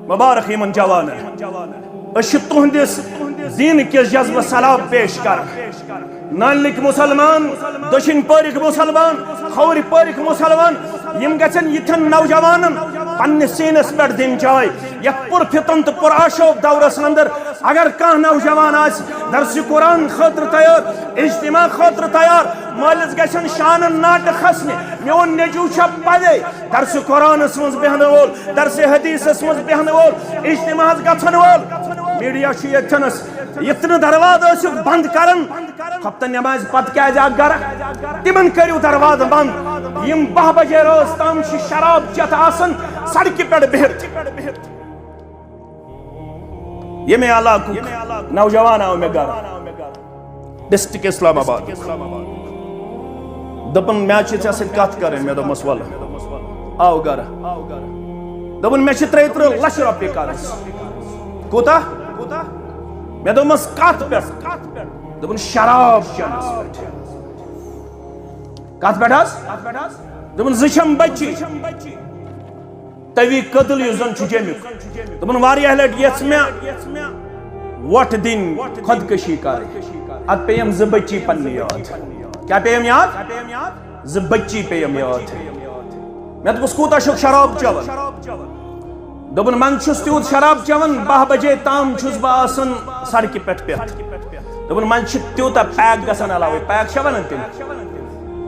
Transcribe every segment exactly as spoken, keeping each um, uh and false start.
مبارک یِمن جوانن۔ أسۍ چھِ تُہنٛدِس دین کِس جذبہٕ سلاب پیش کران۔ نالنٕکۍ مُسلمان، دٔچھِنۍ پورِکۍ مُسلمان، کھوورِ پورِکۍ مُسلمان، یِم گژھن یِتھٮ۪ن نوجوانن پننِس سیٖنس پٮ۪ٹھ دِنۍ جاے۔ یتھ پُرفتن تہٕ پُرآشوب دورس اندر اگر کانٛہہ نوجوان آسہِ درسِ قرآن خٲطرٕ تیار، اجتماع خٲطرٕ تیار، مٲلِس گژھن شانن ناٹہٕ کھسنہِ، میون نیٚچو چھا پرے، درسِ قرآنس منٛز بیہنہٕ وول، درسِ حدیثس منٛز بیہنہٕ وول، اجتماعس گژھن وول۔ میڈیا چھُ ییٚتھٮ۪نس، یِتھ نہٕ دروازٕ ٲسِو بند کران، خۄفتن نمازِ پتہٕ کیازِ آکھ گرٕ؟ تِمن کٔرِو دروازٕ بند۔ یِم باہ بجے رٲژ تام چھِ شراب چٮ۪تھ آسان سڑکہِ پٮ۪ٹھ بِہِتھ۔ ییٚمے علاقُک نوجوان آو مےٚ گرٕ، ڈسٹرکٹ اسلام آباد۔ دوٚپُن، مےٚ چھِ ژےٚ سۭتۍ کتھ کرٕنۍ۔ مےٚ دوٚپمس، ولہٕ۔ آو گرٕ۔ دوٚپُن، مےٚ چھِ ترٛیہِ ترٕٛہ لچھ رۄپیہِ قرض۔ کوٗتاہ؟ مےٚ دوٚپمس، کتھ پٮ۪ٹھ؟ دوٚپُن، شراب چٮ۪نس پٮ۪ٹھ۔ کتھ پٮ۪ٹھ حظ؟ دوٚپُن، زٕ چھَم بچی۔ توی کٔدٕل یُس زن چھُ جیٚمیُک۔ دوٚپُن، واریاہ لٹہِ یژھ مےٚ وۄٹھ دِنۍ، خۄدکشی کرٕنۍ۔ اتھ پیٚیَم زٕ بچی پننہِ یاد۔ کیٛاہ پیٚیَم یاد؟ زٕ بچی پیٚیَم یاد۔ مےٚ دوٚپُس، کوٗتاہ چھُکھ شراب چٮ۪وان؟ دوٚپُن، منٛزٕ چھُس تیوٗت شراب چٮ۪وان، باہ بجے تام چھُس بہٕ آسان سڑکہِ پٮ۪ٹھ پٮ۪تھ۔ دوٚپُن، منٛزٕ چھِ تیوٗتاہ پیک گژھان علاوے، پیک چھا ونان تِم؟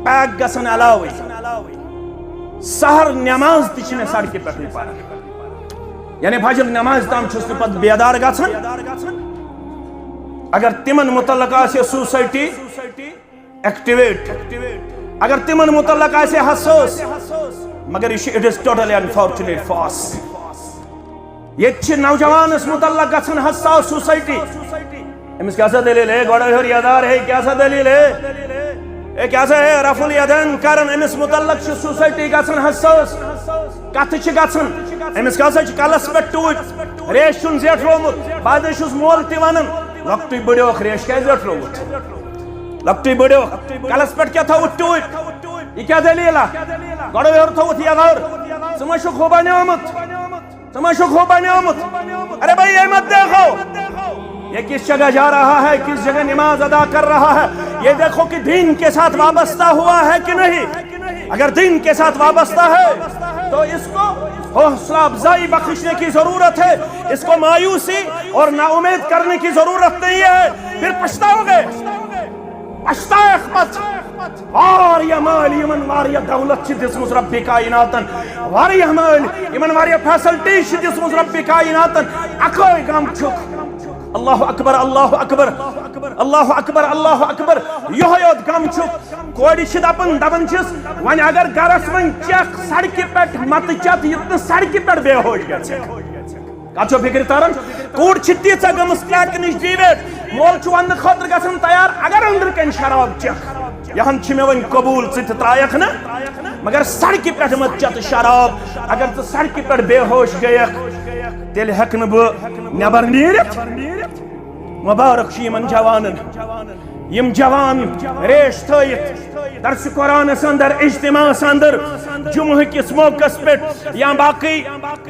پیک گژھان علاوے۔ سحر نماز تہِ چھِ مےٚ سڑکہِ پٮ۪ٹھٕے پران۔ یعنی فجر نماز تام چھُس نہٕ پتہٕ بیدار گژھان۔ اگر تِمن متعلق آسہِ سوسائٹی ایکٹیویٹ، اگر تِمن متعلق آسہِ حساس، مگر یہِ چھُ، it is totally unfortunate for us۔ ییٚتہِ چھِ نوجوانس متعلق گژھان حساس سوسائٹی۔ أمِس کیٛاہ سا دٔلیٖل ہے؟ گۄڈٕ ہیوٚر یَدار ہے، کیٛاہ سا دٔلیٖل ہے؟ ہے، کیٛاہ سا ہے رفع الیدین کران؟ أمِس متعلق چھِ سوسائٹی گژھان حساس۔ کتھٕ چھِ گژھان، أمِس کیٛاہ سا چھِ کلس پٮ۪ٹھ ٹوٗپۍ، ریش چھُن زیٹھرومُت۔ بعد چھُس مول تہِ ونان، لۄکٹُے بٔڑیوکھ، ریش کیٛازِ زیٹھرومُت؟ لۄکٹُے بٔڑیوکھ، کلس پٮ۪ٹھ کیٛاہ تھوٚوُتھ ٹوٗپۍ؟ یہِ کیٛاہ دٔلیٖلہ؟ گۄڈٕ ہیوٚر تھوٚوُتھ یَدار، ژٕ ما چھُکھ ہُہ بنیومُت؟ ژٕ ما چھُکھ ہُہ بنیومُت؟ ارے بھائی، یہ مت دیکھو یہ کس جگہ جا رہا ہے، کس جگہ نماز ادا کر رہا ہے، یہ دیکھو کہ دین کے ساتھ وابستہ ہوا ہے کہ نہیں۔ اگر دین کے ساتھ وابستہ ہے تو اس کو حوصلہ افزائی بخشنے کی ضرورت ہے، اس کو مایوسی اور نا امید کرنے کی ضرورت نہیں ہے، پھر پچھتاؤ گے۔ پچھتاوکھ پتہٕ۔ واریاہ مٲلۍ یِمن واریاہ دولت چھِ دِژمٕژ ربِ کائناتن، واریاہ مٲلۍ یِمن واریاہ فیسلٹی چھِ دِژمٕژ ربِ کائناتن، اکوے غم چھُکھ۔ اللہ اکبر، اللہ اکبر، اللہ اکبر، اللہ اکبر۔ یہے یوت غم چھُکھ۔ کورِ چھِ دپان، دپان چھِس، وۄنۍ اگر گرس منٛز چکھ سڑکہِ پٮ۪ٹھ متہٕ چتھ، یُتھ نہٕ سڑکہِ پٮ۪ٹھ بے ہوش گژھِ۔ کتھ چھو فکر تران؟ کوٗر چھِ تیٖژاہ گٔمٕژ پیکہٕ نِش ڈیویٹ، مول چھُ وننہٕ خٲطرٕ گژھان تیار، اگر أنٛدرٕ کنہِ شراب چکھ، یہِ ہن چھِ مےٚ وۄنۍ قبوٗل، ژٕ تہِ ترٛایکھ نہٕ، مگر سڑکہِ پٮ۪ٹھ مت چتھ شراب۔ اگر ژٕ سڑکہِ پٮ۪ٹھ بے ہوش گٔیکھ، تیٚلہِ ہٮ۪کہٕ نہٕ بہٕ نٮ۪بر نیٖرِتھ۔ مبارک چھُ یِمن جوانن، یِم جوان ریش تھٲیِتھ درس قرآنس اندر، اجتماعس اندر، جمعہ کِس موقعس پٮ۪ٹھ یا باقی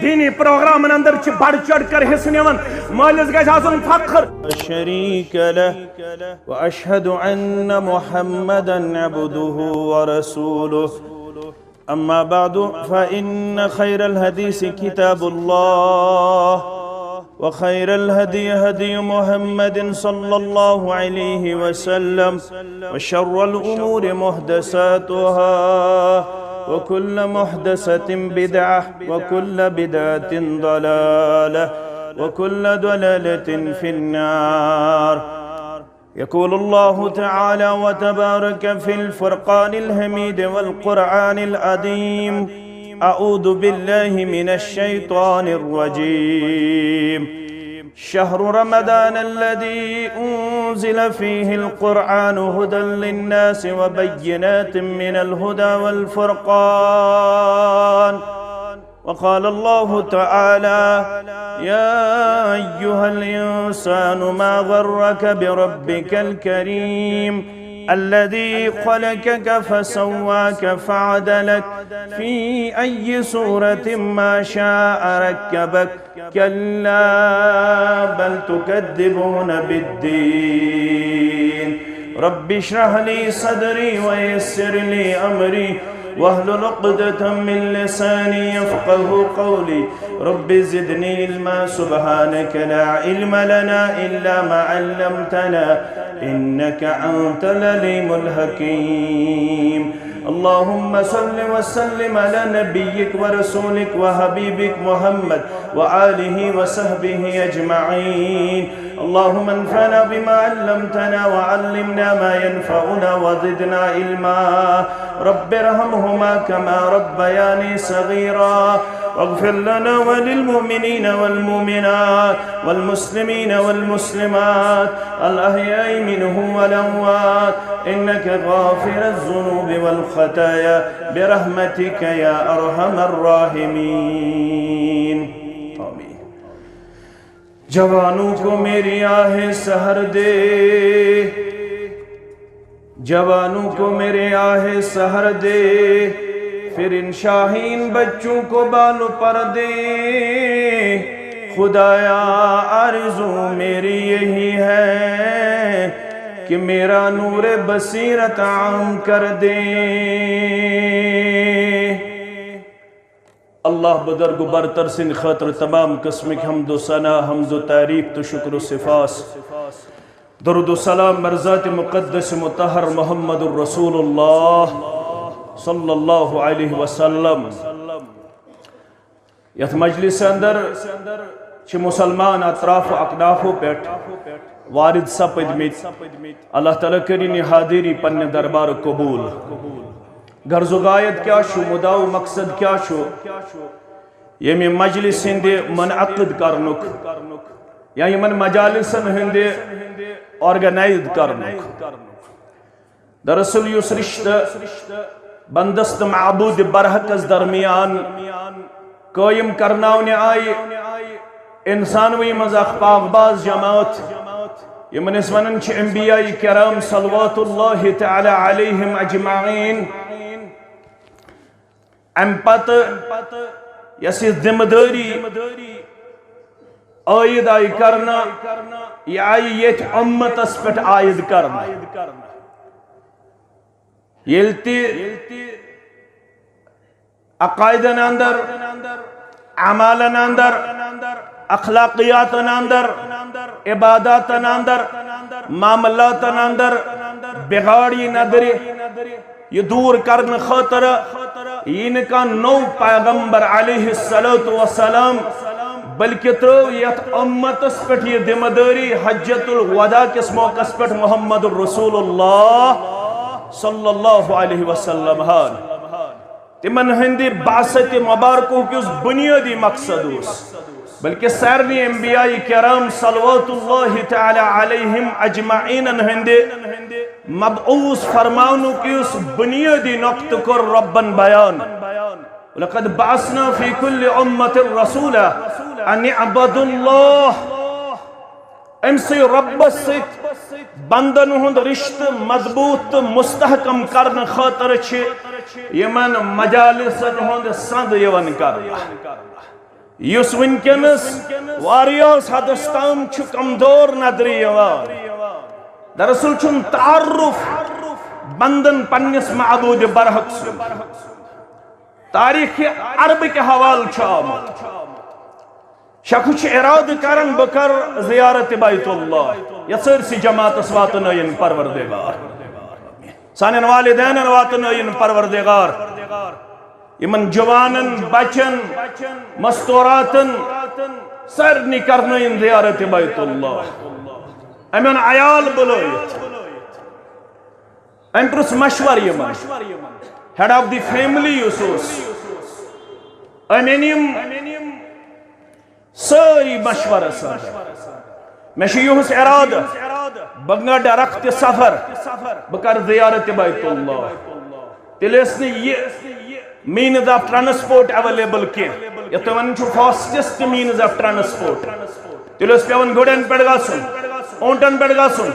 دینی پروگرامن اندر چھِ بڑھ چڑھ کر حصہٕ نِوان۔ مٲلِس گژھِ آسُن فخر۔ شريك له، وأشهد أن محمدا عبده ورسوله. أما بعد، فإن خير الحديث كتاب الله، وخير الهدي هدي محمد صلى الله عليه وسلم، وشر الأمور محدثاتها، وكل محدثة بدعة، وكل بدعة ضلالة، وكل ضلالة في النار. يقول الله تعالى وتبارك في الفرقان الحميد والقرآن العظيم: أعوذ بالله من الشيطان الرجيم. شهر رمضان الذي أنزل فيه القرآن هدى للناس وبينات من الهدى والفرقان. وقال الله تعالى: يا أيها الإنسان ما غرك بربك الكريم الذي خلقك فسواك فعدلك في أي صورة ما شاء ركبك. كلا بل تكذبون بالدين. رب اشرح لي صدري ويسر لي أمري واحلل عقدة من لساني يفقه قولي. رب زدني علما. سبحانك لا علم لنا إلا ما علمتنا إنك أنت العليم الحكيم. اللهم صل وسلم على نبيك ورسولك وحبيبك محمد وآله وصحبه أجمعين. اللهم انفعنا بما علمتنا وعلمنا ما ينفعنا وزدنا علما. رب ارحمهما كما ربياني صغيرا. واغفر لنا وللمؤمنين والمؤمنات والمسلمين والمسلمات الأحياء منهم والأموات إنك غافر الذنوب والخطايا برحمتك يا أرحم الراحمين. آمين. جوانوں کو میری آہ سحر دے، جوانوں کو میرے آہ سحر دے، پھر ان شاہین بچوں کو بال پر دے۔ خدایا، آرزو میری یہی ہے کہ میرا نور بصیرت عام کر دے۔ اللہ بزرگ و برتر سند خاطر تمام قسمک حمد و ثنا، حمد و تعریف تو شکر و سفاس۔ درود و سلام بر ذات مقدس مطہر محمد الرسول اللہ صلی اللہ علیہ وسلم۔ یتھ مجلس اندر چھ مسلمان اطراف و اکنافو پٹھ وارد سپدمت۔ اللہ تعالیٰ کرن یہ حاضری پنہ دربار قبول۔ غرض و غایت کیا چھو، مدعا و مقصد کیا چھو؟ یمی مجلس ہند منعقد کرنک، یا یمن مجالسن ہند آرگنائز کرنک۔ دراصل یس رشتہ بندس تہ معبود برحقس درمیان قائم کرناونہ آئی، انسانوی منز اکھ پاک باز جماعت، یمن اس ونان چھ انبیاء کرام صلوات اللہ تعالی علیہم اجمعین۔ امہ پتہ یس یہ ذمہ داری عائد آئی کرنہ، یہ آئی یتھ امتس پٹھ عائد کرنہ۔ ییلہ تہ عقائدن اندر، اعمالن اندر، اخلاقیاتن اندر، عباداتن اندر، معاملاتن اندر بگاڑ یی ندر، یہ دور کرنہ خاطر یی نہ کانٛہہ نوٚو پیغمبر علیہ الصلوۃ والسلام، بلکہ ترٲو یتھ امتس پٹھ یہ ذمہ داری حجۃ الوداع کس موقعس پٹھ محمد الرسول اللہ صلی اللہ علیہ وسلم ہن۔ تمن ہندِ بعثت مبارکہ کس بنیادی مقصد اوس، بلکہ سارنی انبیاء کرام صلوات اللہ تعالی علیہم اجمعین ہندِ مبعوث فرماونک یس بنیادی نقطہ کر ربن بیان۔ لقد بعثنا فی کل امة رسولا ان اعبدوا اللہ۔ امسے ربس سۭتۍ بندن ہند رشتہ مضبوط تہٕ مستحکم کرنہٕ خٲطرٕ چھِ یمن مجالسن ہند سند یوان کرنہٕ، یُس وٕنکیٚنس واریاہس حدس تام چھُ کمزور نظرِ یوان۔ دراصل چھُنہٕ تعارف بندن پننس معبود برحق سُنٛد۔ تاریخ عرب کہِ حوالہٕ چھُ آمُت۔ شخص چھُ ارادٕ کران، بہٕ کرٕ زیارت بیت اللہ، یتھ سٲرسٕے جماعتس واتنٲیِن پروردگار۔ سانٮ۪ن والدینن واتنٲیِن پروردگار۔ یمن جوانن، بچن، مستوراتن، سارنٕے کرنٲیِن زیارت بیت اللہ۔ یمن عیال بُلٲیِتھ۔ أمۍ پرُژھ مشورٕ یِمن۔ Head of the family یُس اوس، أمۍ أنۍ یِم سٲری مشورس اندر۔ مےٚ چھُ یِہُس ارادٕ، بہٕ گنٛڈٕ رکھ تہِ سفر، بہٕ کرٕ زیارت بیت اللہ۔ تیٚلہِ ٲس نہٕ یہِ means of transport available کینٛہہ، یتھ تُہۍ ونان چھِو fastest means of transport۔ تیٚلہِ اوس پٮ۪وان گُرٮ۪ن پٮ۪ٹھ گژھُن، اوٗنٹن پٮ۪ٹھ گژھُن،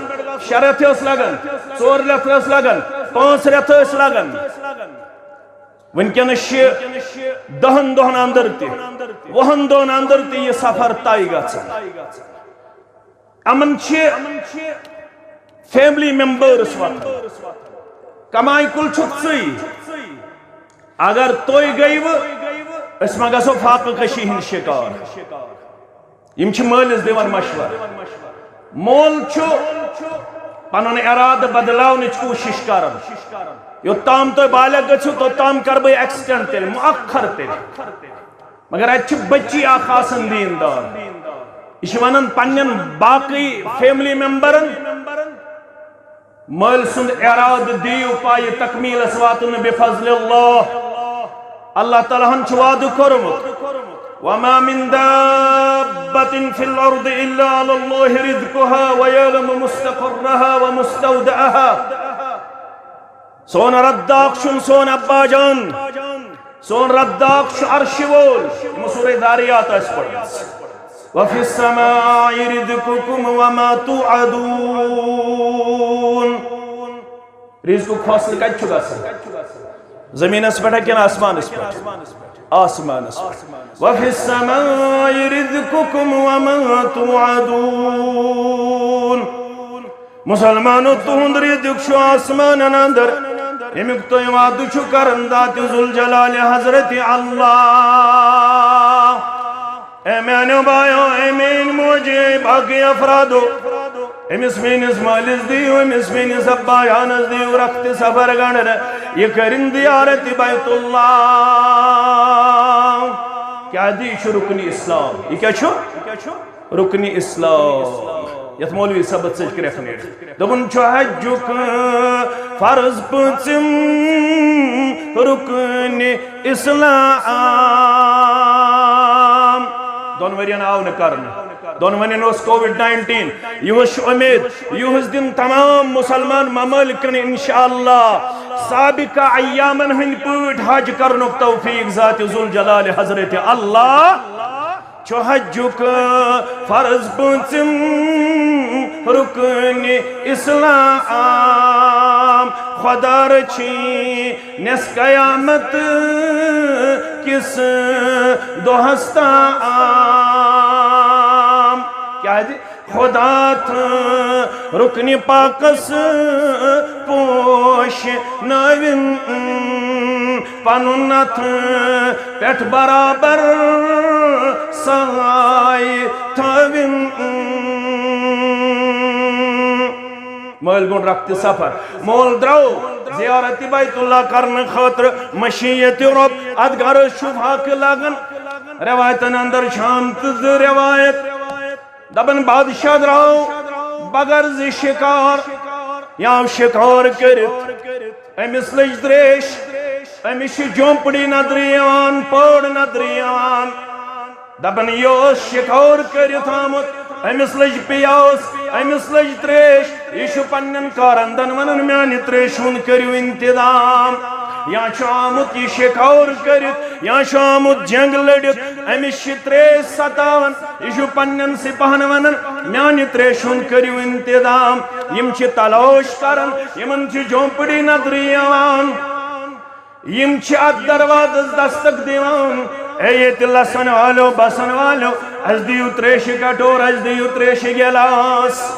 شرط تہِ اوس لگان۔ ژور رٮ۪تھ ٲسۍ لگان، پانٛژھ رٮ۪تھ ٲسۍ لگان۔ وٕنکیٚنَس چھِ دَہَن دۄہَن اندر تہِ، وُہَن دۄہَن اندر تہِ یہِ سفر طے گژھان۔ یِمَن چھِ فیملی ممبرس وۄتھان۔ کمایہِ کُل چھُکھ ژٕے۔ اگر تُہۍ گٔیوٕ، أسۍ ما گژھو فاقہٕ کشی ہٕنٛدۍ شکار؟ یِم چھِ مٲلِس دِوان مشورٕ۔ مول چھُ پنُن ارادٕ بدلاونٕچ کوٗشِش کران۔ یوٚتام تُہۍ بالغ گٔژھِو، توٚتام کرٕ بہٕ ایکسٹینڈ تیٚلہِ، مؤخر تیٚلہِ۔ مگر اتہِ چھِ بچی اکھ آسان دیندار۔ یہِ چھِ ونان پننٮ۪ن باقٕے فیملی ممبرن، مٲلۍ سُنٛد ارادٕ دِیِو پایہِ تکمیلس واتنہٕ بفضل اللہ۔ اللہ تعالیٰ ہن چھُ وعدٕ کوٚرمُت، وما من دابة في الأرض إلا على الله رزقها ويعلم مستقرها ومستودعها۔ سون رب داکھ چھُنہٕ سون ابا جان، سون رب داکھ چھُ عرشہِ وول۔ یِمو سورہ ذاریات آسہِ پٔرمٕژ۔ وفي السماء رزقكم وما توعدون۔ رزقُک فٲصلہٕ کتہِ چھُ گژھان؟ زٔمیٖنَس پٮ۪ٹھ ہا کِنہٕ آسمانَس پٮ۪ٹھ؟ آسمانَس پٮ۪ٹھ۔ وفي السماء رزقكم وما توعدون۔ مسلمانو، تُہُنٛد رزق چھُ آسمانن اندر، ییٚمیُک تُہۍ وعدٕ چھُ کران ذات ذوالجلال حضرت اللہ۔ اے میانیو بایو، اے میٲنۍ موجی، اے باقٕے افرادو، أمِس میٲنِس مٲلِس دِیِو، أمِس میٲنِس ابا جانس دِیِو رخت سفر گنڈنہٕ۔ یہِ کٔرِن زیارت بیت اللہ۔ کیٛاہ دِ؟ یہِ چھُ رُکنِ اسلام۔ یہِ کیٛاہ چھُ؟ رُکنِ اسلام۔ یتھ مولوی صٲبس سۭتۍ کرٛٮ۪کھ نیرِ۔ دوٚپُن چھُ حجُک فرض پٲنٛژِم رُکنِ اسلام۔ دۄن ؤرین آو نہٕ کرنہٕ۔ دۄنوٕنٮ۪ن اوس کووِڈ ناینٹیٖن۔ یِہُس چھِ اُمید، یِہُس دِن تمام مُسلمان ممٲلِکن انشاءاللہ سابقہ ایامن ہٕنٛدۍ پٲٹھۍ حج کرنُک توفیق ذات ذوالجلال حضرت اللہ۔ چھُ حجُک فرض پٲنٛژِم رُکنِ اسلام۔ خۄدا رٔچھی نٮ۪س قیامت کِس دۄہس تام۔ کیٛازِ؟ خۄدا تہٕ رُکنِ پاکس پوش نٲوِن پنُن اتھ پٮ۪ٹھ برابر ساے تھٲوِن۔ مٲلۍ گوٚو رکھتہٕ سفر۔ مول درٛاو زیارت بیت اللہ کرنہٕ خٲطرٕ مشیت رۄب۔ اتھ گرس چھُ فاقہٕ لگان۔ روایتن اندر چھِ آمژٕ زٕ روایت۔ دپان بادشاہ درٛاو بغرض شکار، یا شکار کٔرِتھ أمِس لٔج تریش، أمِس چھِ جھونپڑی نظرِ یِوان، پٲڑ نظرِ یِوان۔ دپان یہِ اوس شکار کٔرِتھ آمُت، أمِس لٔج پیاس، أمِس لٔج تریش، یہِ چھُ پننٮ۪ن کارندن ونان میانہِ تریشہِ ہُنٛد کٔرِو انتظام۔ یا چھُ آمُت یہِ شکار کٔرِتھ، یا چھُ آمُت جنگ لٔڑِتھ، أمِس چھِ تریش ستاوان، یہِ چھُ پننٮ۪ن سپاہن ونان میانہِ تریشہِ ہُنٛد کٔرِو انتظام۔ یِم چھِ تلاش کران، یِمن چھِ جھونپڑی نظرِ یِوان۔ یِم چھِ اتھ دروازس دستک دِوان، اے ییٚتہِ لسن والو، بسن والو، اسہِ دِیِو تریشہِ کٹور، اسہِ دِیِو تریشہِ گلاس۔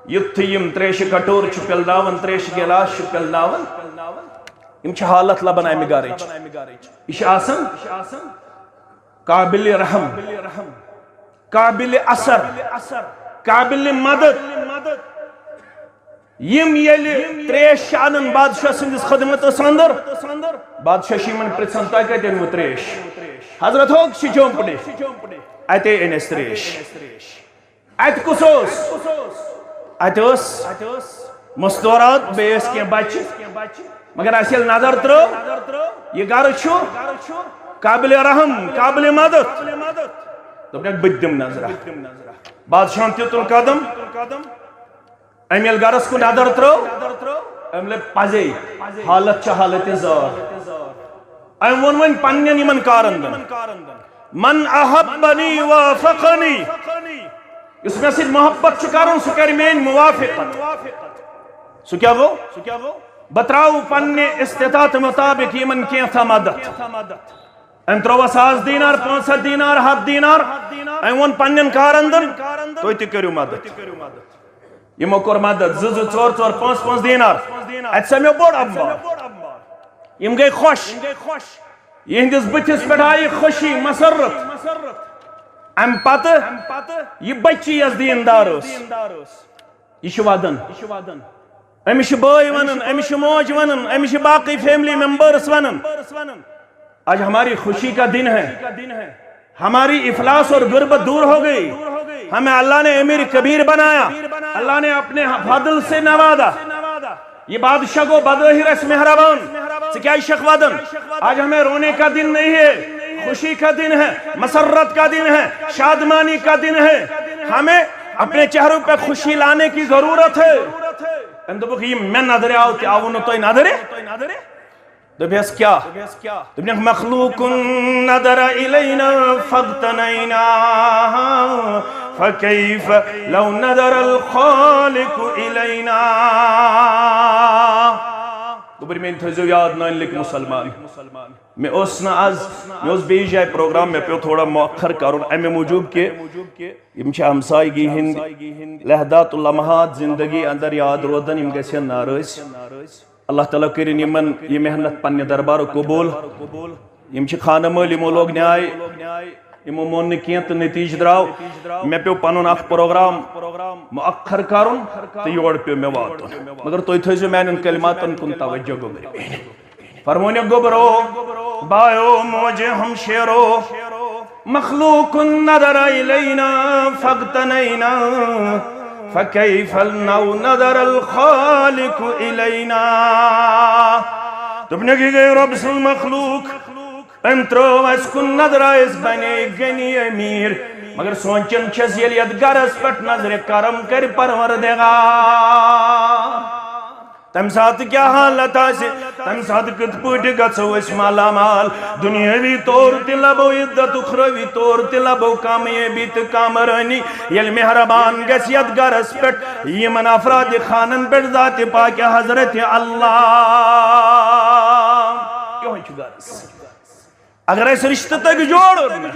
یُتھُے یِم تریشہِ کٹور چھِ پِلناوان، تریشہِ گلاس چھِ پِلناوان، یِم چھِ حالت لبان امہِ گرٕچ۔ یہِ چھِ آسان قابل رحم، قابل اثر، قابل مدد۔ یِم ییٚلہِ تریش چھِ انان بادشاہ سٕنٛدِس خدمتس اندر، بادشاہ چھُ یِمن پرژھان، "تۄہہِ کتہِ أنوٕ تریش؟" "حضرت، ہُہ چھِ جھونپڑی، اتے أنۍ اَسہِ تریش۔" اتہِ کُس اوس؟ اتہِ اوس مستورات، بیٚیہِ ٲسۍ کینٛہہ بچہِ۔ مگر اسہِ ییٚلہِ نظر ترٲو، یہِ گرٕ چھُ قابل رحم، قابل مدد۔ دوٚپنکھ، "بہٕ تہِ دِمہٕ نظرہ۔" بادشاہن تہِ تُل قدم۔ أمۍ ییٚلہِ گرس کُن نظر ترٲو، أمۍ لٔب پزے، حالت چھِ حالت زار۔ أمۍ ووٚن وۄنۍ پننٮ۪ن یِمن کارندن، "من احبنی وافقنی"، یُس مےٚ سۭتۍ محبت چھُ کران، سُہ کرِ میٲنۍ موافقت۔ سُہ کیٛاہ گوٚو؟ بہٕ ترٛاوٕ پننہِ استطاعت مُطابق یِمن کینٛژھا مدد۔ أمۍ ترٛووُس ساس دینار، پانٛژھ ہتھ دینار، ہتھ دینار۔ أمۍ ووٚن پننٮ۪ن کارندن، "تُہۍ تہِ کٔرِو مدد۔" یِمو کوٚر مدد، زٕ زٕ، ژور ژور، پانٛژھ پانٛژھ دینار۔ اتہِ سمیو بوٚڑ انبار۔ یِم گٔے خۄش۔ یِہنٛدِس بٕتھِس پٮ۪ٹھ آیہِ خوشی، مسرت۔ امہِ پتہٕ یہِ بچی یۄس دیندار ٲس، یہِ چھِ ودان۔ أمِس چھِ بٲے ونان، أمِس چھِ موج ونان، أمِس چھِ باقٕے فیملی ممبرس ونان، "آج ہماری خوشی کا دن ہے، ہماری افلاس اور غربت دور ہو گئی، ہمیں اللہ نے امیر کبیر بنایا، اللہ نے اپنے فضل سے نوازا۔" یہ بادشاہ گوٚو بظٲہِر اَسہِ مہربان۔ ژٕ کیٛازِ چھَکھ ودان؟ آج ہمیں رونے کا دن نہیں ہے، خوشی کا دن ہے، مسرت کا دن ہے، شادمانی کا دن ہے۔ ہمیں اپنے چہروں پہ خوشی لانے کی ضرورت ہے۔ أمۍ دوٚپُکھ، "یہِ مےٚ نظرِ آو، تہِ آوُ نہٕ تۄہہِ نظرِ؟" دوٚپہَس، "کیٛاہ؟" دوٚپنَکھ، "مخلوق نظر الینا فاقتنینا، فکیف لو نظر الخالق الینا۔" گوٚبرۍ میٛٲنۍ، تھٲیزیو یاد، نانۍ لٔکۍ مُسلمان۔ مےٚ اوس نہٕ از، مےٚ اوس بیٚیِس جایہِ پروگرام، مےٚ پیوٚو تھوڑا مؤخر کرُن، امہِ موٗجوٗب کہِ یِم چھِ ہمسایگی ہٕنٛدۍ لحظات و لمحات زندگی اندر یاد روزن، یِم گژھن ناراض۔ اللہ تعالیٰ کٔرِن یِمن یہِ محنت پننہِ دربارٕ قبول۔ یِم چھِ خانہٕ مٲلۍ، یِمو لوگ نیاے، یِمو مون نہٕ کینٛہہ تہٕ نتیٖجہٕ درٛاو۔ مےٚ پیوٚو پنُن اکھ پروگرام مؤخر کرُن تہٕ یور پیوٚو مےٚ واتُن۔ مگر تُہۍ تھٲیزیو میانٮ۪ن کلماتن کُن توجہ، گوٚبرۍ میٲنۍ۔ فرمونہِ گوٚبرو، بایو، موجہِ، ہمشیرو، مخلوق نظر الینا فاقتنینا، فکیف لو نظر الخالق الینا۔ دوٚپنکھ، یہِ گٔے رۄب سٕنٛز مخلوق، أمۍ ترٲو اَسہِ کُن نظر، أسۍ بنے غنی امیر، مگر سونچان چھس، ییٚلہِ یتھ گرس پٮ۪ٹھ نظرِ کرم کرِ پروردگار، تمہِ ساتہٕ کیٛاہ حالت آسہِ؟ تمہِ ساتہٕ کِتھ پٲٹھۍ گژھو أسۍ مالا مال؟ دُنیٲوی طور تہِ لبو عزت، اُخروی طور تہِ لبو کامیٲبی تہٕ کامرٲنی۔ ییٚلہِ مہربان گژھِ یتھ گرس پٮ۪ٹھ، یِمن افراد خانن پٮ۪ٹھ ذات پاک حضرت اللہ۔ یِہوٚے چھُ غرض۔ اگر اَسہِ رشتہٕ تَگہِ جوڑُن،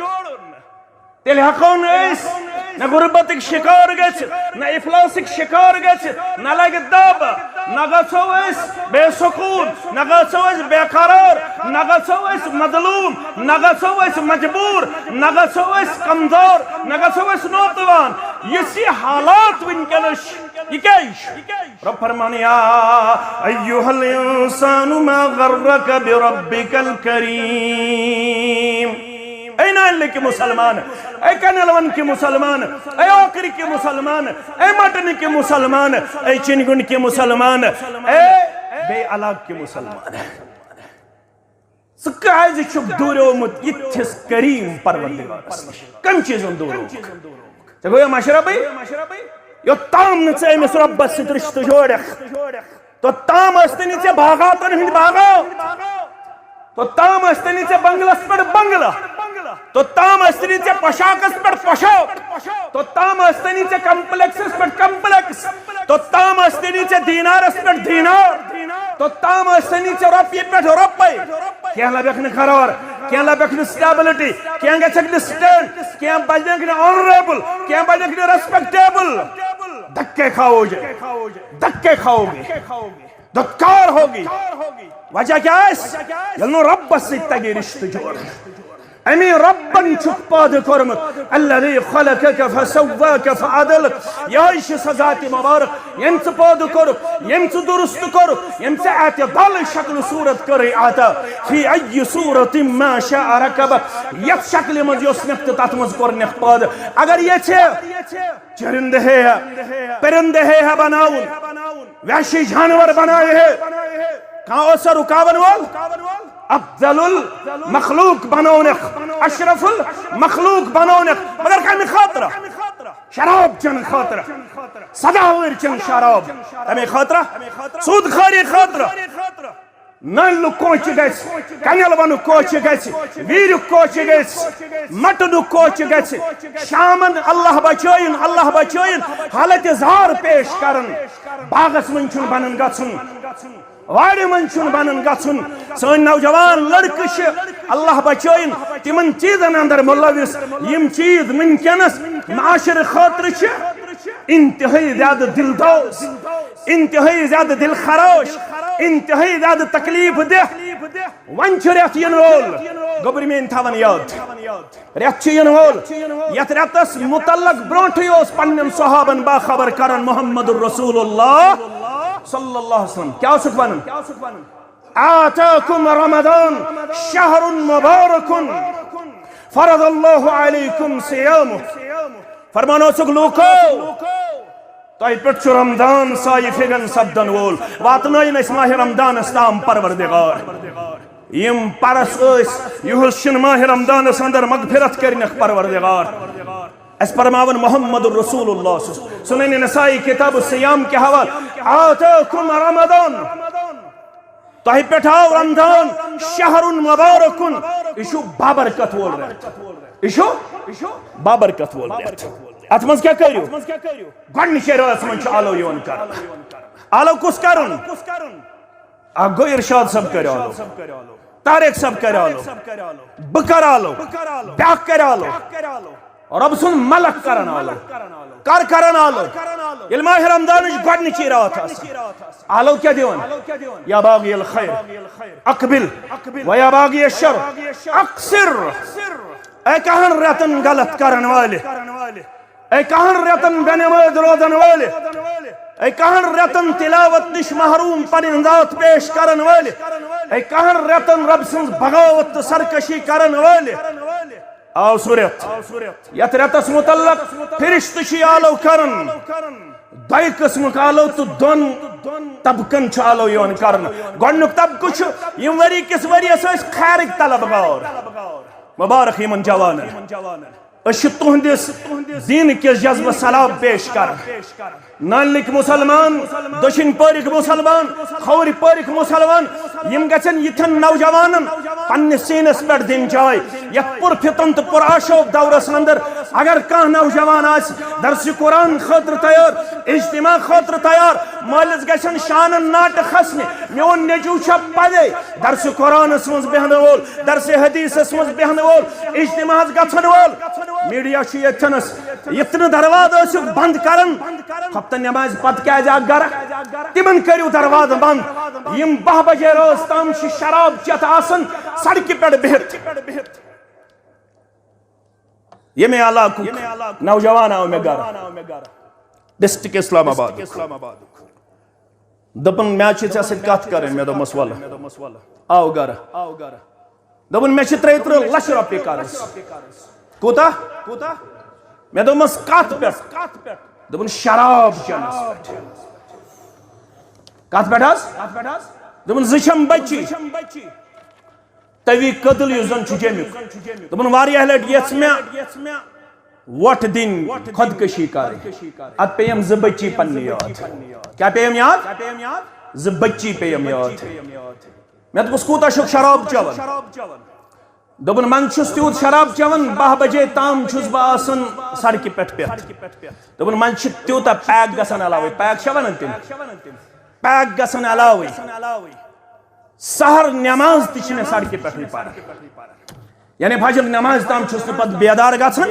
تیٚلہِ ہٮ۪کو نہٕ أسۍ نہ غربتٕکۍ شکار گٔژھِتھ، نہ افلاسٕکۍ شکار گٔژھِتھ، نہ لگہِ دب، نہ گژھو أسۍ بے سکون، نہ گژھو أسۍ بے قرار، نہ گژھو أسۍ مظلوم، نہ گژھو أسۍ مجبور، نہ گژھو أسۍ کمزور، نہ گژھو أسۍ نوتوان۔ یُس یہِ حالات وٕنکیٚنس چھِ، یہِ کیٛازِ چھُ؟ رب فرمان، یا ایھا الانسان ما غرک بربک الکریم۔ اے نانۍ لٔکۍ مُسلمان، اے کنلون کہِ مُسلمان، اے اوکرِ کہِ مُسلمان، اے مٹنہٕ کہِ مُسلمان، اے چِنگُنڈ کہِ مُسلمان، اے بیٚیہِ علاقہٕ کہِ مُسلمان۔ ژٕ کیازِ چھُکھ دوٗریومُت یِتھِس کریم پروردگارس نِش؟ کمہِ چیٖزن دوٗریومُت؟ ژےٚ گوٚو یہِ مشربٕے؟ یوٚتام نہٕ ژٕ أمِس رۄبس سۭتۍ رشتہٕ جوڑکھ، توٚتام ٲسۍ تَنہٕ ژےٚ باغاتن ہٕنٛدۍ باغات، توٚتام ٲسۍ تَنہٕ ژےٚ بنگلس پٮ۪ٹھ بنگلہٕ، توٚتام ٲسۍ تَنہٕ ژےٚ پۄشاکس پٮ۪ٹھ پۄشاک، توٚتام ٲسۍ تَنہٕ ژےٚ کمپلیکسس پٮ۪ٹھ کمپلیکس، توٚتام ٲسۍ تَنہٕ ژےٚ دینارس پٮ۪ٹھ دینار، توٚتام ٲسۍ تَنہٕ ژےٚ رۄپیہِ پٮ۪ٹھ رۄپے۔ کینٛہہ لبکھ نہٕ قرار، کینٛہہ لبکھ نہٕ stability، کینٛہہ گژھکھ نہٕ stand، کینٛہہ بنکھ نہٕ honourable، کینٛہہ بنکھ نہٕ respectable۔ دھکے کھاؤ گے، دھکے کھاؤ گے، دھتکار ہوگی۔ وجہ کیٛاہ آسہِ؟ ییٚلہِ نہٕ رۄبس سۭتۍ تگہِ رشتہٕ جوڑ۔ امی رۄبن چھُکھ پٲدٕ کوٚرمُت، الذی خلقک فسواک فعدلک۔ یہے چھِ سۄ ذات مبارک، ییٚمۍ ژٕ پٲدٕ کوٚرُکھ، ییٚمۍ ژٕ درست کوٚرُکھ، ییٚمۍ ژےٚ اعتدال شکل صورت کٔرٕے عطا۔ فی ای صورت ما شاء رکبک، یتھ شکلہِ منٛز یوٚژھ نکھ تہٕ تتھ منٛز کوٚرنکھ پٲدٕ۔ اگر یژھِ چرندٕ ہے ہے، پرندٕ ہے ہے بناوُن، وحشی جانور بناوِ ہے، کانٛہہ اوسا رُکاون وول؟ افضل المخلوق بنونکھ، اشرف المخلوق بنونکھ، مگر کمہِ خٲطرٕ؟ شراب چنہٕ خٲطرٕ، سداوٲرۍ چنہٕ شراب، تمے خٲطرٕ، سود خوری خٲطرٕ۔ نٲلُک کوچہِ گژھِ، کنٮ۪ل ونُک کوچہِ گژھِ، ویٖریُک کوچہِ گژھِ، مٹنُک کوچہِ گژھِ۔ شامن اللہ بچٲیِن، اللہ بچٲیِن، حالت زار پیش کرن۔ باغس منٛز چھُنہٕ بنان گژھُن، وارِ منٛز چھُنہٕ بنان گژھُن۔ سٲنۍ نوجوان لڑکہٕ چھِ، اللہ بچٲیِن، تِمن چیٖزن اندر ملوث، یِم چیٖز وٕنکیٚنس معاشرٕ خٲطرٕ چھِ انتہٲئی زیادٕ دلدوز، انتہٲئی زیادٕ دل خراش، انتہٲئی زیادٕ تکلیف دہ۔ وۄنۍ چھُ رٮ۪تھ یِنہٕ وول، گوٚبرۍ میٲنۍ تھاوان یاد، رٮ۪تھ چھُ یِنہٕ وول، یتھ رٮ۪تس متعلق برونٹھٕے اوس پننٮ۪ن صحابن باخبر کران محمد رسول اللہ صلی اللہ علیہ وسلم۔ کیٛاہ اوسُکھ ونان؟ آتاکم رمضان شہر مبارک فرض اللہ علیکم صیامہ۔ فرمان اوسُکھ، لوٗکو، تۄہہِ پٮ۪ٹھ چھُ رمضان سایہِ فِگن سپدن وول، واتنٲیِن أسۍ ماہِ رمضانس تام پروردگار۔ یِم پرس ٲسۍ، یِہُس چھِنہٕ ماہِ رمضانس اندر مغفرت کٔرنکھ پروردگار۔ اسہِ پرماون محمد رسول اللہ، سنن نسائی کتاب الصیام کہِ حوالہٕ، آتاکم رمضان، تۄہہِ پٮ۪ٹھ آو رمضان، شہر مبارکن، یہِ چھُ بابرکت وول رٮ۪تھ، یہِ چھُ بابرکت وول رٮ۪تھ۔ اتھ منٛز کیٛاہ کٔرِو؟ گۄڈنِچے رٲژ منٛز چھُ آلو یِوان کرنہٕ۔ آلو کُس کرُن؟ اکھ گوٚو ارشاد صٲب کرِ آلو، طارق صٲب کرِ آلو، بہٕ کرٕ آلو، بیٛاکھ کرِ آلو۔ رۄب سُنٛد ملک کرن آلو۔ کر کرن آلو؟ ییٚلہِ ماہِ رمضانٕچ گۄڈنِچی راتھ آسان، آلو کیٛاہ دِوان؟ یا باغی الخیر اقبل، و یا باغی الشر اقصر۔ اے کہن رٮ۪تن غلط کرن والہِ، اے کہن رٮ۪تن بے نماز روزن والہِ، اے کہن رٮ۪تن تلاوت نِش محروم پنٕنۍ ذات پیش کرن والہِ، اے کہن رٮ۪تن رۄب سٕنٛز بغاوت تہٕ سرکشی کرن والہِ۔ آو سُہ رٮ۪تھ، یتھ رٮ۪تس متعلق فرشتہٕ چھِ آلو کران، دۄیہِ قٕسمٕک آلو تہٕ دۄن طبقن چھُ آلو یِوان کرنہٕ۔ گۄڈٕنیُک طبقہٕ چھُ، یِم ؤری کِس ؤریس ٲسۍ خیرٕکۍ طلبگار، مبارک یِمن جوانن۔ أسۍ چھِ تُہنٛدِس دیٖن کِس جذبہٕ سلام پیش کران۔ نالنٕکۍ مُسلمان، دٔچھِنۍ پورِکۍ مُسلمان، کھوورِ پورِکۍ مُسلمان، یِم گژھن یِتھٮ۪ن نوجوانن پننِس سیٖنس پٮ۪ٹھ دِنۍ جاے۔ یتھ پُرفتن تہٕ پُرآشوب دورس اندر اگر کانٛہہ نوجوان آسہِ درسِ قرآن خٲطرٕ تیار، اجتماع خٲطرٕ تیار، مٲلِس گژھن شانن ناٹہٕ کھسنہِ، میون نیٚچو چھا پدے درسِ قرآنس منٛز بیہنہٕ وول، درسِ حدیثس منٛز بیہنہٕ وول، اجتماعس گژھن وول۔ میڈیا چھُ ییٚتھٮ۪نس، یِتھ نہٕ دروازٕ ٲسِو بند کران، خۄفتن نمازِ پتہٕ کیازِ آکھ گرٕ؟ تِمن کٔرِو دروازٕ بند۔ یِم باہ بجے رٲژ تام چھِ شراب چٮ۪تھ آسان سڑکہِ پٮ۪ٹھ بِہِتھ۔ ییٚمے علاقُک نوجوان آو مےٚ گرٕ، ڈسٹرکٹ اسلام آبادُک۔ دوٚپُن، مےٚ چھِ ژےٚ سۭتۍ کتھ کرٕنۍ۔ مےٚ دوٚپمس، ولہٕ۔ آو گرٕ۔ دوٚپُن، مےٚ چھِ ترٛیہِ ترٕٛہ لچھ رۄپیہِ قرض۔ کوٗتاہ؟ مےٚ دوٚپمس، کتھ پٮ۪ٹھ؟ دوٚپُن، شراب چٮ۪نس پٮ۪ٹھ۔ کتھ پٮ۪ٹھ حظ؟ دوٚپُن، زٕ چھَم بچی۔ توی کدل یُس زن چھُ جیٚمیُک۔ دوٚپُن، واریاہ لٹہِ یژھ مےٚ وۄٹھ دِنۍ، خۄدکشی کرٕنۍ۔ اتھ پیٚیَم زٕ بچی پننہِ یاد۔ کیٛاہ پیٚیَم یاد؟ زٕ بچی پیٚیَم یاد۔ مےٚ دوٚپُس، کوٗتاہ چھُکھ شراب چٮ۪وان؟ دوٚپُن، منٛزٕ چھُس تیوٗت شراب چٮ۪وان، باہ بجے تام چھُس بہٕ آسان سڑکہِ پٮ۪ٹھ پٮ۪تھ۔ دوٚپُن، منٛزٕ چھِ تیوٗتاہ پیک گژھان علاوے، پیک چھےٚ ونان تِم؟ پیک گژھان علاوے۔ سحر نماز تہِ چھِ مےٚ سڑکہِ پٮ۪ٹھٕے پران۔ یعنی فجر نماز تام چھُس نہٕ پتہٕ بیدار گژھان۔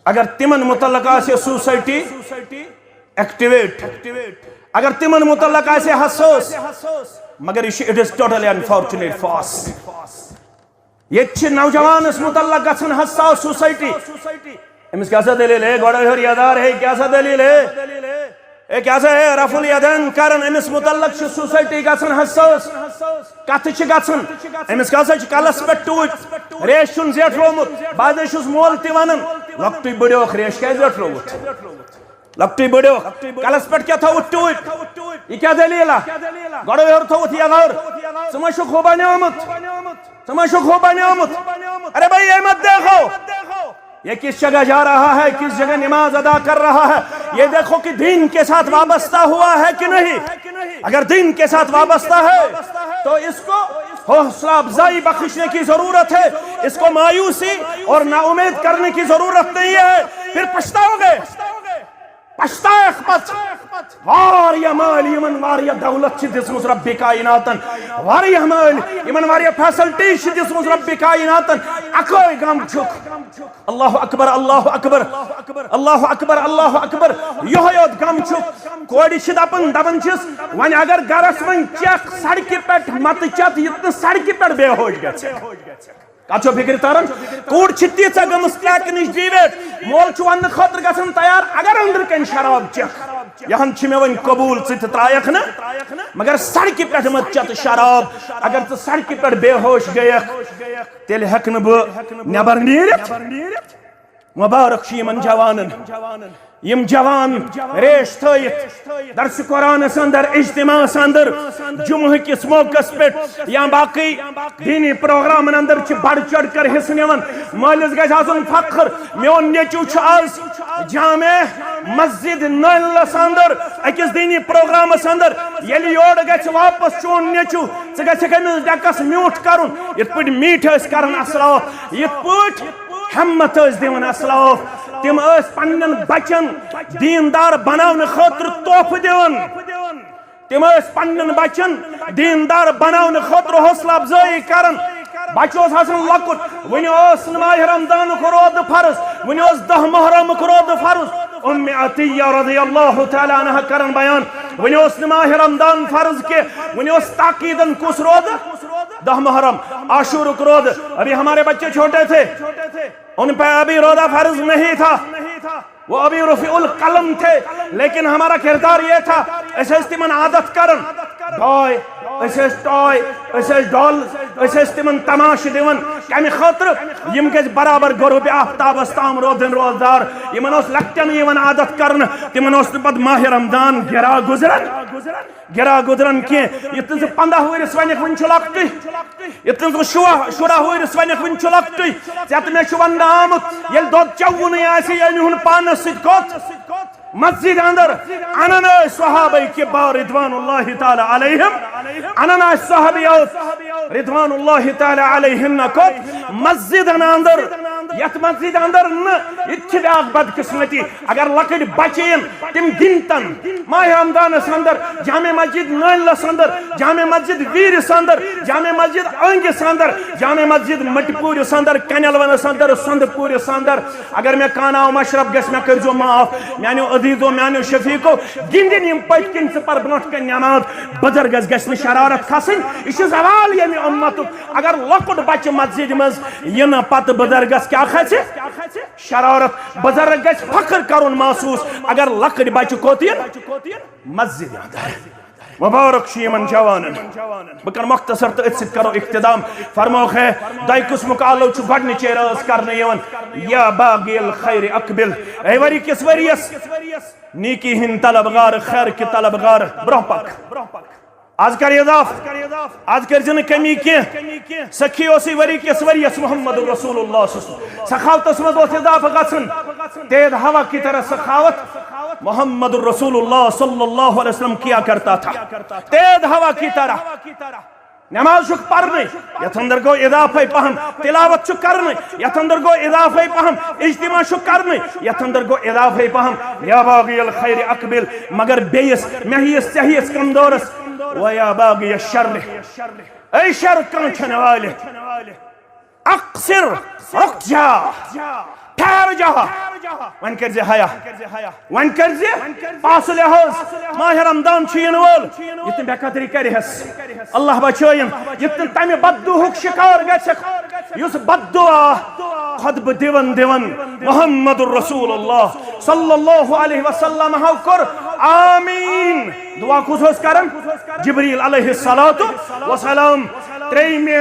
اگر تِمن متعلق آسہِ سوسائٹی ایکٹیویٹ، اگر تِمن متعلق آسہِ حساس، مگر یہِ چھُ، it is totally unfortunate false۔ ییٚتہِ چھِ نوجوانس متعلق گژھان حساس سوسائٹی۔ أمِس کیٛاہ سا دٔلیٖل ہے؟ گۄڈٕ ہیوٚر یَدار ہے، کیٛاہ سا دٔلیٖل ہے؟ ہے کیٛاہ سا ہے، رفع الیدین کران أمِس متعلق چھِ سوسائٹی گژھان حساس۔ کتھٕ چھِ گژھان، أمِس کیٛاہ سا چھِ کلس پٮ۪ٹھ ٹوٗپۍ، ریش چھُن زیٹھرومُت۔ بہٕ حظ چھُس مول تہِ ونان، لۄکٹُے بٔڑیوکھ، ریش کیٛازِ زیٹھرووُتھ؟ لۄکٹُے بٔڑیوکھ، کلس پٮ۪ٹھ کیٛاہ تھوٚوُتھ ٹوٗپۍ؟ یہِ کیٛاہ دٔلیٖلہ؟ گۄڈٕ ہیوٚر تھوٚوُتھ یَدار۔ ژٕ ما چھُکھ ہُہ بنیومُت؟ ژٕ ما چھُکھ ہُہ بنیومُت؟ ارے بھائی، یہ مت دیکھو۔ یہ کس جگہ جا رہا ہے، کس جگہ نماز ادا کر رہا ہے، یہ دیکھو کہ دین کے ساتھ وابستہ ہوا ہے کہ نہیں۔ اگر دین کے ساتھ وابستہ ہے تو اس کو حوصلہ افزائی بخشنے کی ضرورت ہے، اس کو مایوسی اور نا امید کرنے کی ضرورت نہیں ہے، پھر پچھتاؤ گے، پچھتائے احمد۔ واریاہ مٲلۍ یِمن واریاہ دولت چھِ دِژمٕژ ربِ کائناتن، واریاہ مٲلۍ یِمن واریاہ فیسلٹی چھِ دِژمٕژ ربِ کائناتن، اکوے غم چھُکھ۔ اللہ اکبر، اللہ اکبر، اللہ اکبر، اللہ اکبر۔ یہے یوت غم چھُکھ۔ کورِ چھِ دپان، دپان چھِس، وۄنۍ اگر گرس منٛز چکھ سڑکہِ پٮ۪ٹھ متہٕ چتھ، یُتھ نہٕ سڑکہِ پٮ۪ٹھ بے ہوش گژھِ۔ کتھ چھو فکر تران؟ کوٗر چھِ تیٖژاہ گٔمٕژ crack نِش deviate، مول چھُ وننہٕ خٲطرٕ گژھان تیار، اگر أنٛدرٕ کنہِ شراب چکھ، یہن چھِ مےٚ وۄنۍ قبول، ژٕ تہِ ترایکھ نہٕ، مگر سڑکہِ پٮ۪ٹھ مت چتھ شراب۔ اگر ژٕ سڑکہِ پٮ۪ٹھ بے ہوش گٔیکھ، تیٚلہِ ہٮ۪کہٕ نہٕ بہٕ نٮ۪بر نیٖرِتھ۔ مبارک چھُ یِمن جوانن، یِم جوان ریش تھٲیِتھ درس قرآنس اندر، اجتماعس اندر، جمعہ کِس موقعس پٮ۪ٹھ یا باقٕے دینی پروگرامن اندر چھِ بڑھ چڑھ کر حصہٕ نِوان۔ مٲلِس گژھِ آسُن فخر، میون نیٚچو چھُ آز جامع مسجد نٲلِس اندر أکِس دینی پروگرامس اندر۔ ییٚلہِ یورٕ گژھِ واپس چون نیٚچو، ژٕ گژھکھ أمِس ڈٮ۪کس میوٗٹھ کرُن، یِتھ پٲٹھۍ میٖٹھۍ ٲسۍ کران اسلاف، یِتھ پٲٹھۍ ہمت ٲسۍ دِوان اسلاف۔ تِم ٲسۍ پننٮ۪ن بچن دیندار بناونہٕ خٲطرٕ تحفہٕ دِوان۔ تِم ٲسۍ پننٮ۪ن بچن دیندار بناونہٕ خٲطرٕ حوصلہٕ افزٲیی کران۔ بچہٕ اوس آسان لۄکُٹ، وُنہِ اوس نہٕ ماہِ رمضانُک روزٕ فرض، وُنہِ اوس دَہ محرمُک روزٕ فرض۔ ام عطیہ رضی اللہ تعالیٰ عنہا کران بیان، وُنہِ اوس نہٕ ماہِ رمضان فرض کینٛہہ، وُنہِ اوس تاکیدن کُس روزٕ؟ دَہ محرم، عاشورُک روزٕ۔ ابھی ہمارے بچے چھوٹے تھے، ان پہ ابھی روزہ فرض نہیں تھا، وہ ابھی رفیع القلم تھے، لیکن ہمارا کردار یہ تھا، أسۍ ٲسۍ تِمن عادت کران، ڈاے، أسۍ ٲسۍ ٹاے، أسۍ ٲسۍ ڈال، أسۍ ٲسۍ تِمن تماشہٕ دِوان۔ کمہِ خٲطرٕ؟ یِم گٔژھۍ برابر غروب آفتابس تام روزن روزدار۔ یِمن اوس لۄکٹٮ۪ن یِوان عادت کرنہٕ، تِمن اوس نہٕ پتہٕ ماہِ رمضان گرا گُزران۔ گرا گُزران کینٛہہ۔ یِتھ نہٕ ژٕ پنٛداہ ؤرِس ونکھ وُنہِ چھُ لۄکٹُے، یِتھ نہٕ ژٕ شُراہ، شُراہ ؤرِس ونکھ وُنہِ چھُ لۄکٹُے، ژےٚ تہٕ مےٚ چھُ وننہٕ آمُت، ییٚلہِ دۄد چووُنٕے آسہِ، یہِ أنۍ ہُن پانس سۭتۍ کوٚت؟ مسجد اندر۔ انان ٲسۍ صحابہ کبار رضوان اللہ تعالیٰ علیہم، انان ٲسۍ صحابہ رضوان اللہ تعالیٰ علیہم نہ کوٚت؟ مسجد اندر۔ یتھ مسجد اندر نہٕ، یہِ تہِ چھِ بیاکھ بدقسمتی۔ اگر لۄکٕٹۍ بچہٕ یِن، تِم گِنٛدتن ماہِ رمضانس اندر، جامع مسجد نٲلِس اندر، جامع مسجد ویرِس اندر، جامع مسجد أنگِس اندر، جامع مسجد مٹپوٗرِس اندر، کنیلونس اندر، سۄندٕ پوٗرِس اندر۔ اگر مےٚ کانٛہہ ناو مشرف گژھِ، مےٚ کٔرۍزیو معاف۔ میانیو عزیزو، میانیو شفیقو، گِنٛدِن یِم پٔتۍ کِنۍ ژٕ پر برونٛٹھ کَنہِ نٮ۪ماز۔ بُزرگس گژھِ نہٕ شرارت کھسٕنۍ۔ یہِ چھُ زوال ییٚمہِ اُمتُک۔ اگر لۄکُٹ بچہٕ مسجدِ منٛز یِنہٕ پتہٕ بُزرگس کیٛاہ کھسہِ؟ شرارت۔ بُزرگ گژھِ فخر کرُن محسوس اگر لۄکٕٹۍ بچہٕ کوٚت یِن؟ مسجد اندر۔ مبارک چھُ یِمن جوانن۔ بہٕ کرٕ مختصر تہٕ أتھۍ سۭتۍ کرو اختتام۔ فرمووُکھ ہے، دۄیہِ قٕسمُک آلو چھُ گۄڈٕنِچے رٲژ کرنہٕ یِوان۔ یا باغی الخیر اقبل۔ اے ؤری کِس ؤریس نیکی ہٕنٛدۍ طلبگار، خیر کہِ طلبگار، برونٛہہ پک۔ از کر اضافہٕ، از کٔرۍ زِ نہٕ کمی کینٛہہ۔ سخی اوسُے ؤری کِس ؤریس محمد رسول اللہ صلی اللہ علیہ وسلم۔ سخاوتس منٛز اوس اضافہٕ گژھان۔ تیز ہوا کی طرح سخاوت۔ محمد رسول اللہ صلی اللہ علیہ وسلم کیا کرتا تھا؟ تیز ہوا کی طرح۔ نماز چھُکھ پرنٕے، یتھ اندر گوٚو اضافے پہم۔ تلاوت چھُ کرنٕے، یتھ اندر گوٚو اضافے پہم۔ اجتماع چھُ کرنٕے، یتھ اندر گوٚو اضافے پہم۔ یا باغی الخیر اقبل، مگر بیٚیِس، مےٚ ہِیِس، ژےٚ ہِیِس کمزورس۔ و یا باغی الشر، اے شر کانچھن والہِ، اقصر، رُک جا، ٹھہر جا۔ وۄنۍ کٔرۍ زِ حیا، وۄنۍ کٔرۍ زِ پاسہٕ لحاظ۔ ماہِ رمضان چھُ یِنہٕ وول، یُتھ نہٕ بے قدری کرِہس، اللہ بچٲیِن، یُتھ نہٕ تمہِ بددُعہُک شکار گژھکھ، یُس بددُعا خطبہٕ دِوان دِوان محمد رسول اللہ صلی اللہ علیہ وسلم ہو کوٚر آمین۔ دعا کُس اوس کران؟ جبریل علیہ الصلوۃ والسلام۔ ترٛیٚیِمہِ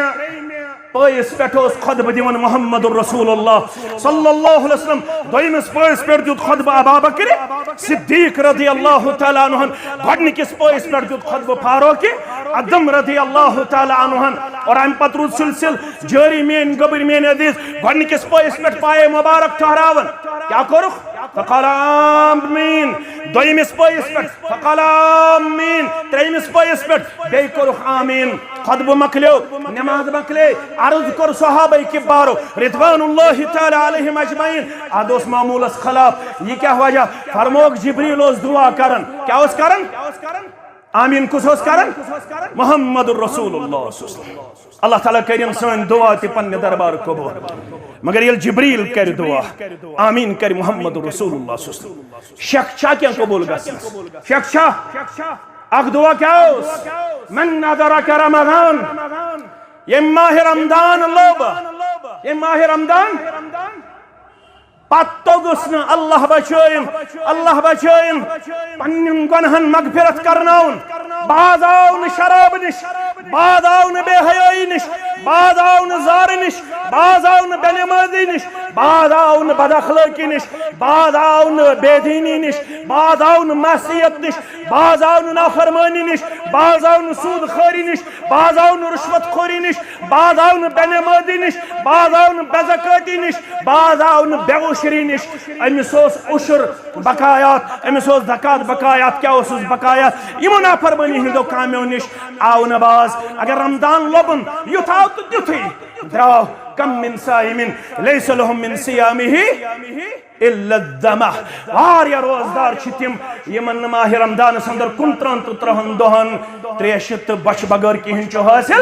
پٲیِس پٮ۪ٹھ اوس خطبہٕ دِوان محمد رسول اللہ صلی اللہ علیہ وسلم۔ دوٚیمِس پٲیِس پٮ۪ٹھ دیُت خطبہٕ ابا بکر صدیق رضی اللہ تعالیٰ عنہن۔ گۄڈٕنِکِس پٲیِس پٮ۪ٹھ دیُت خطبہٕ فاروق اعظم رضی اللہ تعالیٰ عنہن۔ اور اَمہِ پتہٕ روٗد سلسلہٕ جٲری، میٲنۍ گوٚبٕرۍ، میٲنۍ عزیز۔ گۄڈٕنِکِس پٲیِس پٮ۪ٹھ پایے مبارک ٹھہراوان۔ کیٛاہ کوٚرُکھ؟ فقال آمین۔ دوٚیمِس پٲیِس پٮ۪ٹھ فقال آمین۔ ترٛیٚیمِس پٲیِس پٮ۪ٹھ بیٚیہِ کوٚرُکھ آمین۔ خطبہٕ مۄکلیو، نماز مۄکلے، عرض کوٚر صحابہ کبارو رضوان اللہ تعالیٰ علیہم اجمعین، ادٕ اوس معمولس خلاف۔ یہِ کیٛاہ وجہ؟ فرمووُکھ جبریل اوس دعا کران۔ کیٛاہ اوس کران؟ آمین کُس اوس کران؟ محمد رسول اللہ صلی اللہ علیہ وسلم۔ اللہ تعالیٰ کٔرِن سٲنۍ دعا تہِ پننہِ دربار قبول۔ مگر ییٚلہِ جبریل کرِ دعا، آمین کرِ محمد رسول اللہ صلی اللہ علیہ وسلم۔ شک چھا کینٛہہ قبول گژھنس؟ شک چھا؟ اکھ دعا کیٛاہ اوس؟ من ادرک رمضان، ییٚمۍ ماہِ رمضان لوٚب، ییٚمۍ ماہِ رمضان پتہٕ توٚگُس نہٕ، اللہ بچٲیِن، اللہ بچٲیِن پننٮ۪ن گۄنہن مغفرت کرناوُن۔ باز آو نہٕ شراب نِش، باز آو نہٕ بے حیٲیی نِش، باز آو نہٕ زارٕ نِش، باز آو نہٕ بے نمٲزی نِش، باز آو نہٕ بد اخلٲقی نِش، باز آو نہٕ بے دیٖنی نِش، باز آو نہٕ معصیت نِش، باز آو نہٕ نافرمٲنی نِش، باز آو نہٕ سوٗد خٲری نِش، باز آو نہٕ رُشوت خوری نِش، باز آو نہٕ بے نمٲزی نِش، باز آو نہٕ بے زکٲتی نِش، باز آو نہٕ بے عشری نِش۔ أمِس اوس عشر بقایات، أمِس اوس زکات بقایات۔ کیٛاہ اوسُس بقایات؟ یِمو نافرمٲنی ہٕنٛدیو کامیو نِش آو نہٕ باز۔ اگر رمضان لوٚبُن، یُتھ آو تہٕ تیُتھُے درٛاو۔ کم من صائم لیس لہ من صیامہ الا الظمأ۔ واریاہ روزدار چھِ تِم، یِمن نہٕ ماہِ رمضانس اندر کُنترٕہن تہٕ ترٕٛہن دۄہن تریشہِ تہٕ بۄچھِ بغٲر کِہیٖنۍ چھُ حٲصِل۔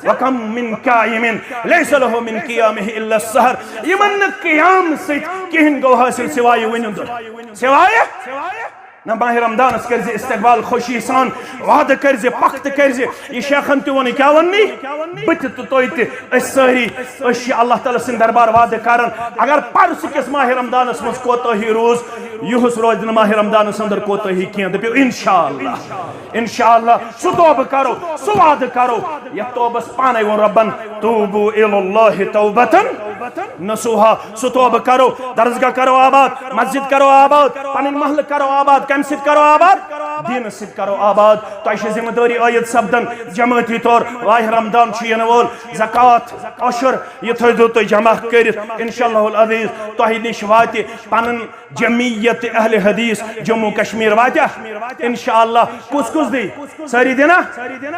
وکم من قائم لیس لہ من قیامہ الا السحر۔ یِمن نہٕ قیام سۭتۍ کِہیٖنۍ گوٚو حٲصِل سوائے وٕنیُنٛدُر۔ سوائے نہ ماہِ رمضانس کٔرۍ زِ استقبال خوشی سان، وعدٕ کٔرۍ زِ، پختہٕ کٔرۍ زِ۔ یہِ شیخن تہِ ووٚن، یہِ کیٛاہ ووٚن نی؟ بہٕ تہِ تہٕ تُہۍ تہِ، أسۍ سٲری، أسۍ چھِ اللہ تعالیٰ سٕنٛدِ دربار وعدٕ کران۔ اگر پرسہٕ کِس ماہِ رمضانس منٛز کوتٲہی روٗز، یُہُس روزِ نہٕ ماہِ رمضانس اندر کوتٲہی کینٛہہ۔ دٔپِو انشاءاللہ، انشاءاللہ سُہ توبہٕ کرو، سُہ وعدٕ کرو، یتھ توبس پانے ووٚن رۄبن، توبوا الی اللہ توبة نصوحا۔ سُہ توبہٕ کرو، درسگاہ کرو آباد، مسجد کرو آباد، پنٕنۍ محلہٕ کرو آباد۔ کمہِ سۭتۍ کرو آباد؟ دیٖنہٕ سۭتۍ کرو آباد۔ تۄہہِ چھِ ذمہٕ دٲری عٲید سپدان جمٲعتی طور۔ ماہِ رمضان چھُ یِنہٕ وول، زکوٰۃ، عشر، یہِ تھٲیزیو تُہۍ جمع کٔرِتھ۔ انشاءاللہ العزیز تۄہہِ نِش واتہِ پنُن جمعیت اہل حدیث جموں کشمیر واتیاہ؟ انشاءاللہ۔ کُس کُس دی؟ سٲری دینا؟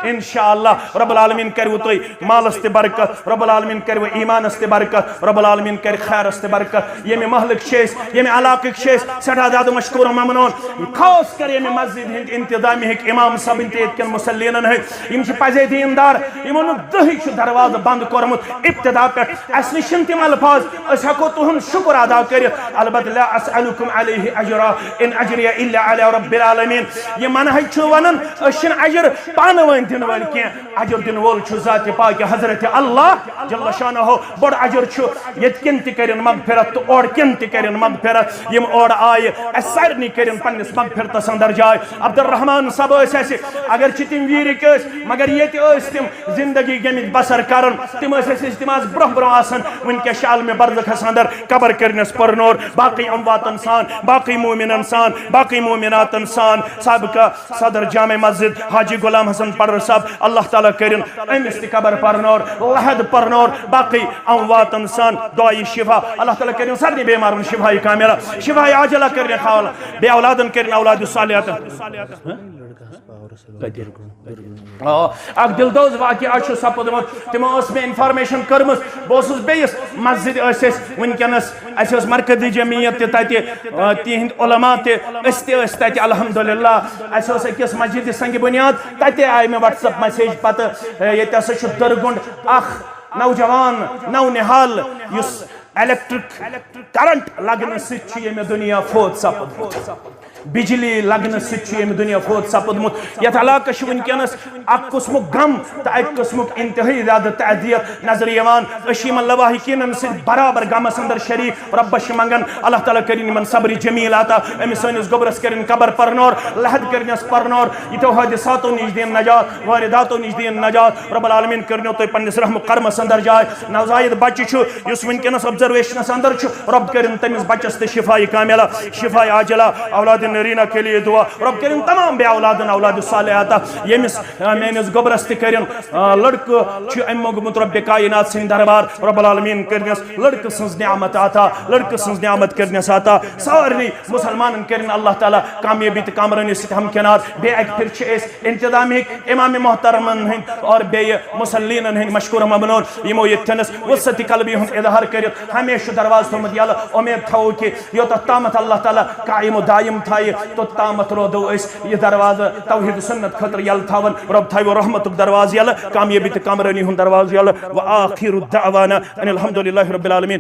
انشاءاللہ رب العالمین کرِوٕ تۄہہِ مالس تہِ برکت، رب العالمین کرِوٕ ایمانس تہِ برکت، رب العالمین کرِ خیرس تہِ برکت۔ ییٚمہِ محلٕکۍ چھِ أسۍ، ییٚمہِ علاقٕکۍ چھِ أسۍ سٮ۪ٹھاہ زیادٕ مشکور و ممنون، خاص کر ییٚمہِ مسجد ہٕنٛدۍ انتظامیہٕکۍ امام صٲبٕنۍ تہٕ ییٚتہِ کٮ۪ن مصلینن ہٕنٛدۍ۔ یِم چھِ پزے دیندار، یِمو نہٕ زٕہٕے چھُ دروازٕ بند کوٚرمُت ابتدا پٮ۪ٹھ۔ اسہِ نِش چھِنہٕ تِم الفاظ أسۍ ہٮ۪کو تُہُنٛد شُکر ادا کٔرِتھ۔ البتہ لا اسألکم علیہ اجرا ان اجریہ الا علی رب العالمین۔ یہِ منہج چھُ ونان أسۍ چھِنہٕ اجر پانہٕ وٲنۍ دِنہٕ وٲلۍ کینٛہہ، اجر دِنہٕ وول چھُ ذات پاک حضرت اللہ جل شانہ۔ بوٚڑ اجر چھُ ییٚتہِ کٮ۪ن تہِ کٔرِن مغفرت تہٕ اورٕ کٮ۪ن تہِ کٔرِن مغفرت۔ یِم اورٕ آیہِ، اسہِ سارنٕے کٔرِن پننِس مغفرتس اندر جاے۔ عبدالرحمان صٲب ٲسۍ اسہِ، اگرچہِ تِم ویٖرِکۍ ٲسۍ، مگر ییٚتہِ ٲسۍ تِم زندگی گٔمٕتۍ بسر کران۔ تِم ٲسۍ اسہِ اجتماعس برونٛہہ برونٛہہ آسان۔ وٕنکیٚس چھِ عالمِ برزخس اندر قبر کٔرنس پرنور۔ باقٕے امواتن سان، باقٕے مومنن سان، باقٕے مومناتن سان، سابقہ صدر جامع مسجد حاجی غلام حسن پڑھر صاحب، اللہ تعالیٰ کٔرِن أمِس تہِ قبر پرنور، لحد پرنور، باقٕے امواتن سان دعایہِ شفا۔ اللہ تعالیٰ کٔرِن سارنٕے بیمارن شفایہِ کاملہ، شفایہِ عاجلہ کٔرِن حوالہ، بیٚیہِ اولادن کٔرِن اولادِ صالحہ۔ آ، اکھ دلدوز واقعہ چھُ سپُدمُت۔ تِمو ٲس مےٚ انفارمیشن کٔرمٕژ، بہٕ اوسُس بیٚیِس مسجد، ٲسۍ أسۍ وٕنکیٚنس، اَسہِ ٲس مرکزی جمعیت تہِ تَتہِ، آ، تِہِنٛدۍ علماء تہِ، أسۍ تہِ ٲسۍ تَتہِ الحمدللہ۔ اَسہِ اوس أکِس مسجد سنگِ بنیاد، تَتہِ آیہِ مےٚ WhatsApp message پتہٕ، آ، ییٚتہِ ہسا چھُ دٔرگُنٛڈ اکھ نوجوان، نو نہال، یُس الیکٹرک کرنٹ لگنہٕ سۭتۍ چھُ ییٚمہِ دُنیا فوت سپُدمُت۔ بجلی لگنہٕ سۭتۍ چھُ ییٚمہِ دُنیا فوت سپُدمُت۔ یتھ علاقس چھُ وٕنکیٚنس اکھ قٕسمُک غم تہٕ اکہِ قٕسمُک انتہٲئی زیادٕ تعزیت نظرِ یِوان۔ أسۍ چھِ یِمن لواحقینن سۭتۍ برابر غمس اندر شریک۔ رۄبس چھِ منگان، اللہ تعالیٰ کٔرِن یِمن صبر جمیل عطا، أمِس سٲنِس گوٚبرس کٔرِن قبر پرنور، لحد کٔرنس پرنور، یِتھیو حٲدثاتو نِش دِن نجات، وارداتو نِش دِن نجات۔ رب العالمین کٔرنو تُہۍ پننِس رحم و کرمس اندر جاے۔ نوزاید بچہِ چھُ، یُس وٕنکیٚنس آبزرویشنس اندر چھُ، رب کٔرِن تٔمِس بچس تہِ شفاء کاملہ، شفاء عاجلہ، اولاد نرینہ کے لیے دعا۔ رب کٔرِن تمام بے اولادن اولاد صالح عطا۔ ییٚمِس، آ، میٲنِس گوٚبرس تہِ کٔرِن، آ، لڑکہٕ چھُ اَمہِ منٛگمُت رب کائنات سٕنٛدِ دربار۔ رب العالمین کٔرنس لڑکہٕ سٕنٛز نعمت عطا، لڑکہٕ سٕنٛز نعمت کٔرنس عطا۔ سارنٕے مسلمانن کٔرِن اللہ تعالیٰ کامیٲبی تہٕ کامرٲنی سۭتۍ ہمکنار۔ بیٚیہِ اکہِ پھِرِ چھِ أسۍ انتظامیہٕکۍ امام محترمن ہٕنٛدۍ اور بیٚیہِ مصلینن ہٕنٛدۍ مشکور ممنون، یِمو ییٚتھٮ۪نس وسعت قلبی ہُنٛد اظہار کٔرِتھ ہمیشہٕ چھُ دروازٕ تھوٚومُت یَلہٕ۔ اُمید تھاوو کہِ یوٚتتھ تامَتھ اللہ تعالیٰ قائم و دائم تھایہِ، توٚت تامَتھ روزو أسۍ یہِ دروازٕ توحید و سنت خٲطرٕ یَلہٕ تھاوان۔ رۄب تھایو رحمتُک دروازٕ یَلہٕ، کامیٲبی تہٕ کامرٲنی ہُنٛد دروازٕ یَلہٕ۔ وآخر دعوانا ان الحمد للہ رب العالمین۔